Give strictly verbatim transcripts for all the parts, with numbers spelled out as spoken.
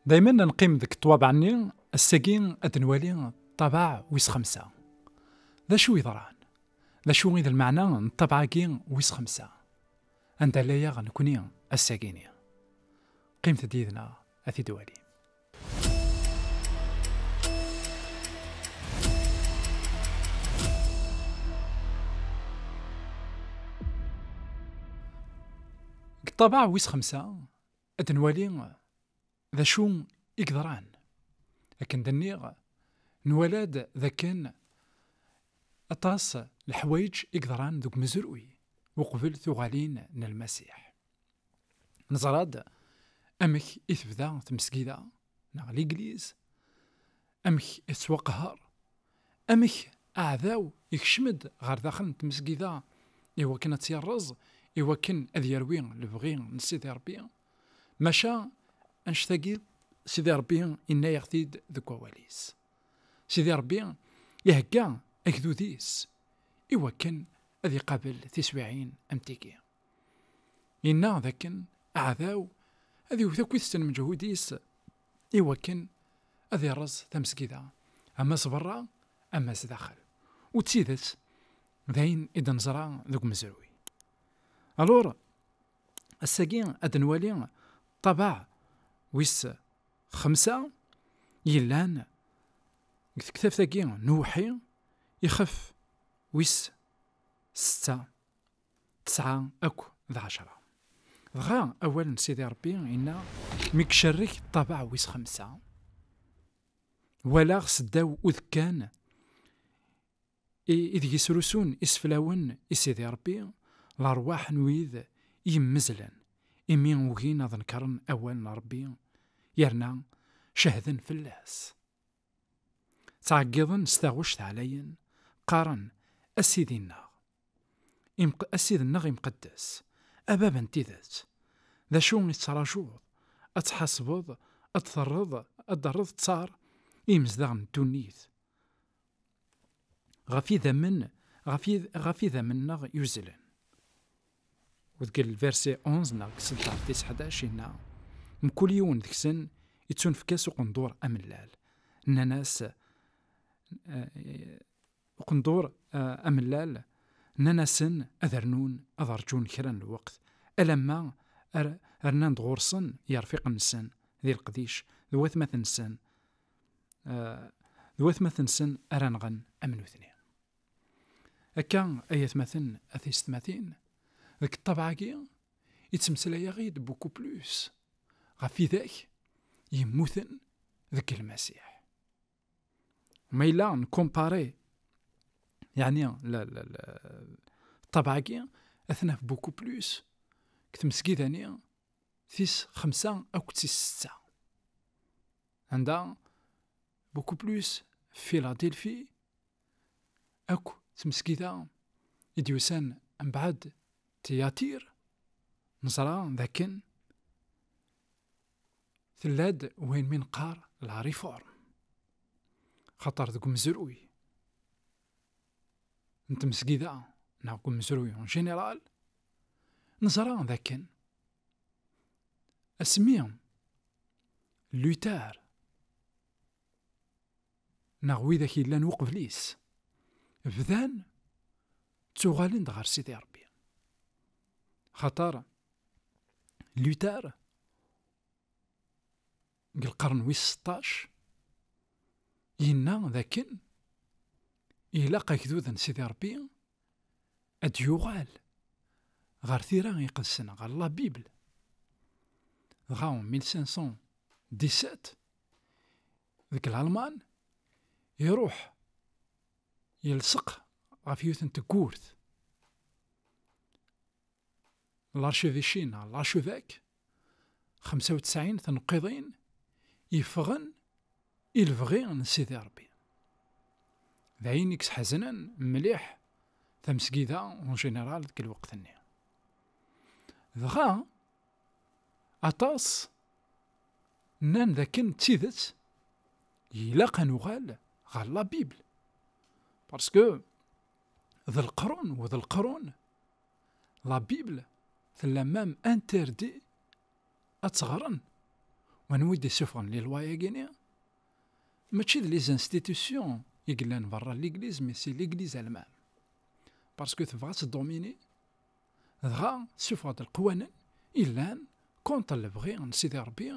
Daymen neqqim deg ṭṭwabeɛ-nni, ass-agi ad nwali ṭṭabeɛ wis xemsa. D acu yeḍran? D acu i d lmeɛna n ṭṭabeɛ-agi wis xemsa? Anda la yaɣ nekni ass-agi-ni? Qqimet-d yid-neɣ ad t-id-walim. Deg ṭṭabeɛ wis xemsa, ad nwali d acu i yeḍran. Akken d-nniɣ, nwala-d d akken aṭas leḥwayeǧ i yeḍran deg umezruy uqbel tuɣalin n Lmasiḥ. Neẓra-d amek i tebda tmesgida neɣ ligliz, amek i tettwaqher, amek aɛdaw ikcem-d ɣer daxel n tmesgida i wakken ad tt-yerreẓ, i wakken ad yerwi lebɣi n Sidi Ṛebbi. Maca annect-agi, Sidi Ṛebbi yenna-yaɣ-t-id deg wawal-is. Sidi Ṛebbi ihegga agdud-is i wakken ad iqabel tiswiɛin am tigi. Yenna d akken aɛdaw ad iwet akk-iten lmeǧhud-is i wakken ad irreẓ tamesgida, ama s berra, ama s daxel. U d tidet, d ayen i d-neẓra deg umezruy. Alors, ass-agi ad nwali ṭṭabeɛ wis xemsa yellan deg tektabt-agi n uweḥḥi, ixef wis setta, tesɛa akk d ɛecra. Dɣa awal n Sidi Ṛebbi yenna, mi icerrek ṭṭabeɛ wis xemsa, walaɣ seddaw udekkan i, ideg isrusun iseflawen i Sidi Ṛebbi, lerwaḥ n wid yemmezlen, imi ugin ad nekren awal n Ṛebbi, yerna cehden fell-as. Ttɛeggiḍen s taɣect ɛlayen, qqaren: "A Sidi-nneɣ, imq-, a Sidi-nneɣ imqeddes, a Baba n tidet, d acu i tettrajuḍ? Ad tḥasbeḍ, ad terreḍ, ad d-terreḍ ttar i yimezdaɣ n ddunit, ɣef idammen, ɣef id-, ɣef idammen-nneɣ yuzzlen." U deg lversi onze neɣ deg ṣṣeddart tis ḥdac yenna: "Mkul yiwen deg-sen ittunefk-as uqendur amellal." Nnan-as, eh, uqendur, eh, amellal, nnan-asen ad rnun, ad rǧun kra n lweqt, alamma ar-, rnan-d ɣur-sen yerfiqen-nsen di leqdic, d watmaten-nsen, eh, d watmaten-nsen ara nɣen am nutni. Akka, ay atmaten, a tiyessetmatin, deg ṭṭabeɛ-agi, yettmeslay-aɣ-id beaucoup plus ɣef widak yemmuten deg Lmasiḥ. Ma yella nkumpari, yeɛni, la, la, la, ṭṭabeɛ-agi, ad t-naf beaucoup plus deg tmesgida-nni tis xemsa akked tis setta. Anda beaucoup plus Philadelphie, akk tmesgida i d-yusan mbeɛd Tiyatir, neẓra dakken tella-d wayen mi neqqar la réforme. Xaṭer deg umezruy n tmesgida neɣ deg umezruy en général, neẓra dakken asmi Luther neɣ widak yellan uqbel-is bdan ttuɣalen-d ɣer Sidi Ṛebbi. Xaṭer Luther deg lqern wis seṭṭac yenna dakken ilaq agdud n Sidi Ṛebbi ad d-yuɣal ɣer tira iqedsen, ɣer la Bible. Dɣa en mille cinq cent dix-sept, deg Lalman, iruḥ yelseq ɣef yiwet n tewwurt, l'archevêché neɣ l'archevêque, xemsa u tesɛin tneqqiḍin yeffɣen i lebɣi n Sidi Ṛebbi. D ayen i yesḥeznen mliḥ tamesgida en général deg lweqt-nni. Dɣa, aṭas nnan dakken d tidet ilaq ad nuɣal ɣer la Bible. Parce que d leqrun u d leqrun, la Bible tella même interdit ad tt-ɣren Wanwa i d-isuffɣen les lois-agi-ni? Mačči d les institutions i yellan berra n l'église, mais c'est l'église elle-même. Parce que tebɣa ad tdomini, dɣa tessufeɣ-d leqwanen yellan contre lebɣi n Sidi Ṛebbi,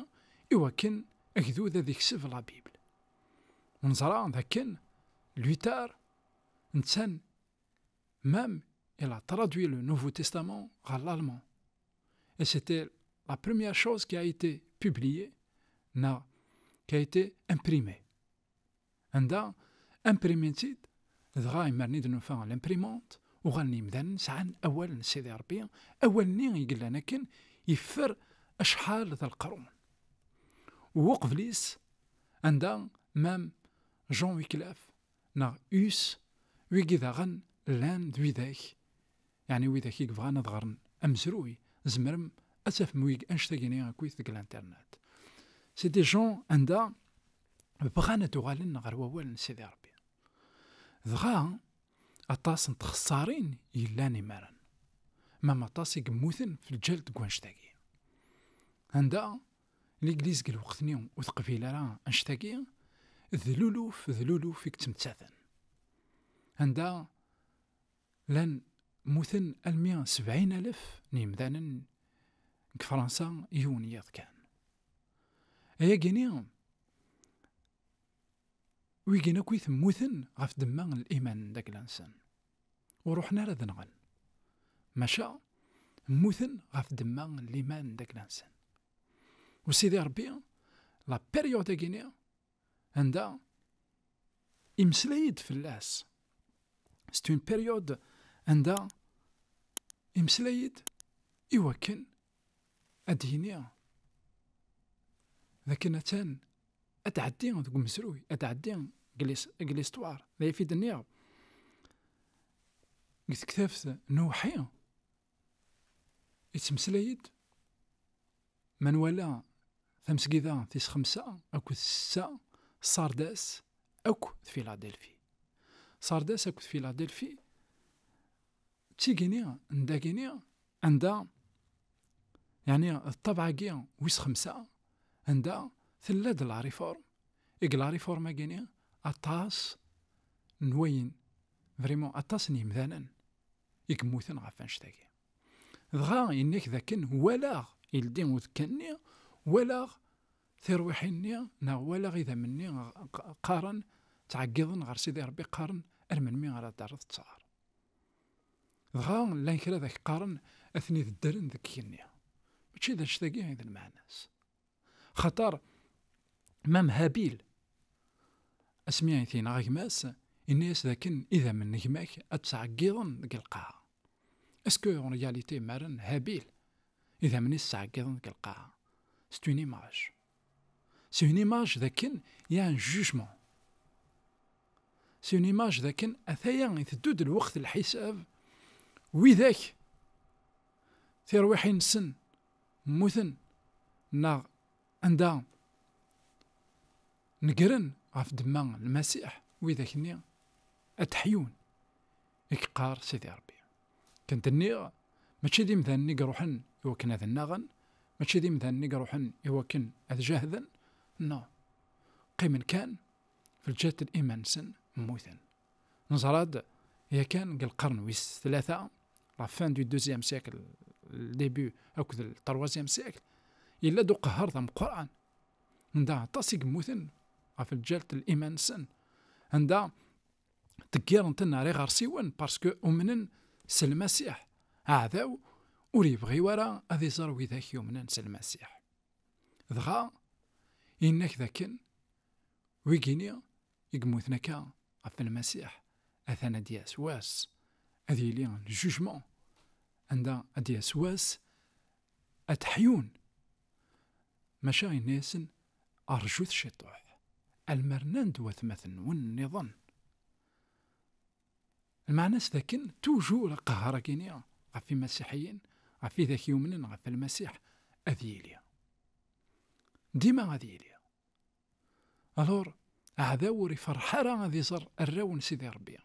i wakken agdud ad ikseb la Bible. Neẓra d akken Luther, netta, même, il a traduit le Nouveau Testament ɣer l'allemand. Et c'était la première chose qui a été publiée, neɣ qui a été imprimée. Anda imprimin-tt-id, dɣa imaren i d-nufa l'imprimante, uɣalen yimdanen sɛan awal n Sidi Ṛebbi, awal-nni i yellan akken yeffer acḥal d leqrun. U uqbel-is, anda même John Wycliffe neɣ Hus, wigi daɣen llan d widak, yeɛni widak i yebɣan ad ɣren amezruy, tzemrem ad tafem wigi annect-agi-ni akkit deg l'internet. C'est des gens anda bɣan ad uɣalen ɣer wawal n Sidi Ṛebbi. Dɣa, aṭas n txessarin yellan imaren. Mam aṭas i yemmuten f lǧal deg wannect-agi. Anda l'église deg lweqt-nni ur teqbil ara annect-agi, d luluf, d luluf i yettmettaten. Anda llan mmuten almi sebɛin alef n yimdanen deg Fransa yiwen yiḍ kan. Ayagi-ni, wigin akk i temmuten ɣef ddemma n liman n dagla-nsen. Ur ruḥen ara ad nɣen. Maca, mmuten ɣef ddemma n liman n dagla-nsen. U Sidi Ṛebbi, la période-agi-ni, anda imeslay-d fell-as. C'est une période anda imeslay-d i wakken ad d-yini d akken atan ad tɛeddi deg umezruy, ad tɛeddi deg lis-, deg l'histoire. D ayen i d-nniɣ deg tektabt n Uwḥi, yettmeslay-d ma nwala tamesgida tis xemsa akked ssetta, Sardas akk d Philadelphie. Sardas akked Philadelphie d tigini n dagini anda, yeɛni d ṭṭabɛa-agi wis xemsa, anda tella-d la réforme, i deg la réforme-agi-ni aṭas n wayen, vraiment aṭas n yimdanen i yemmuten ɣef annect-agi. Dɣa yenna-k dakken walaɣ ildi udekkan-nni, walaɣ tirwiḥin-nni, neɣ walaɣ idammen-nni q-, qqaren, ttɛeggiḍen ɣer Sidi Ṛebbi, qqaren, ar melmi ara d-terreḍ ttaṛ? Dɣa llan kra d ak-qqaren, atni deddren deg igenni. Mačči d annect-agi i d lmeɛna-s. Xaṭer, mam Habil, asmi i t-yenɣa gma-s, yenna-yas dakken idammen n gma-k ad ttɛeggiḍen deg lqaɛa. Est-ce que, en réalité, maren Habil, idammen-is ttɛeggiḍen deg lqaɛa? C'est une image. C'est une image dakken il y a un jugement. C'est une image dakken ataya iteddu-d lweqt n lḥisab, widak tirwiḥin-nsen mmuten, neɣ anda negren ɣef ddemma n Lmasiḥ, widak-nni ad ḥyun, i yeqqar Sidi Ṛebbi. Kan d-nniɣ, mačči d imdanen i iruḥen i wakken ad nnaɣen, mačči d imdanen i iruḥen i wakken ad jahden, non. Qqimen kan f lǧat n iman-nsen, mmuten. Neẓra-d yakan deg lqern wis tlata, la fin du deuxième siècle, le début akked le troisième siècle, yella-d uqehher d ameqqran, anda aṭas i yemmuten ɣef lǧal n liman-nsen, anda ḍeggiren-ten ar iɣersiwen, parce que umnen s Lmasiḥ. Aɛdaw ur yebɣi wara ad iẓer widak yumnen s Lmasiḥ. Dɣa, yenna-k dakken wigini i yemmuten akka ɣef Lmasiḥ, atan ad d-yas wass, ad yili le jugement, anda ad d-yas wass, ad ḥyun. Maca yenna-yasen, rjut ciṭuḥ, alma rnan-d watmaten-nwen nniḍen. Lmeɛna-s dakken toujours aqehher-agi-ni ɣef imasiḥiyen, ɣef widak yumnen ɣef Lmasiḥ, ad yili. Dima ad yili. Alors, aɛdaw ur iferreḥ ara ad iẓer arraw n Sidi Ṛebbi.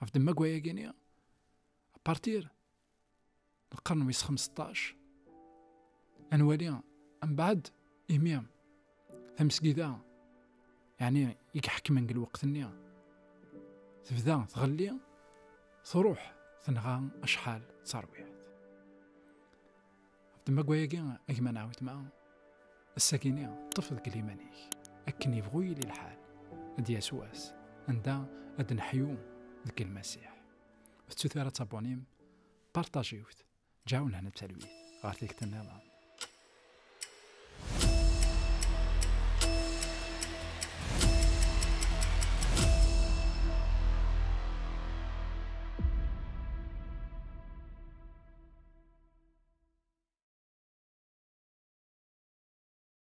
Ɣef ddemma n wayagi-ni, à partir n lqern wis xemseṭṭac, ad nwali, mbeɛd Imi tamesgida, yeɛni, i iḥekmen deg lweqt-nni, tebda tɣelli, truḥ tenɣa acḥal d tarwiḥt. Ɣef ddemma n wayagi, a gma neɣ a weltma, ass-agi-nni ṭṭef deg liman-ik, akken yebɣu yili lḥal, ad d-yas wass anda ad neḥyu deg Lmasiḥ. Ur tettut ara tabuni-m, partajiwt, ǧaw lehna d talwit ɣer tikkelt nniḍen.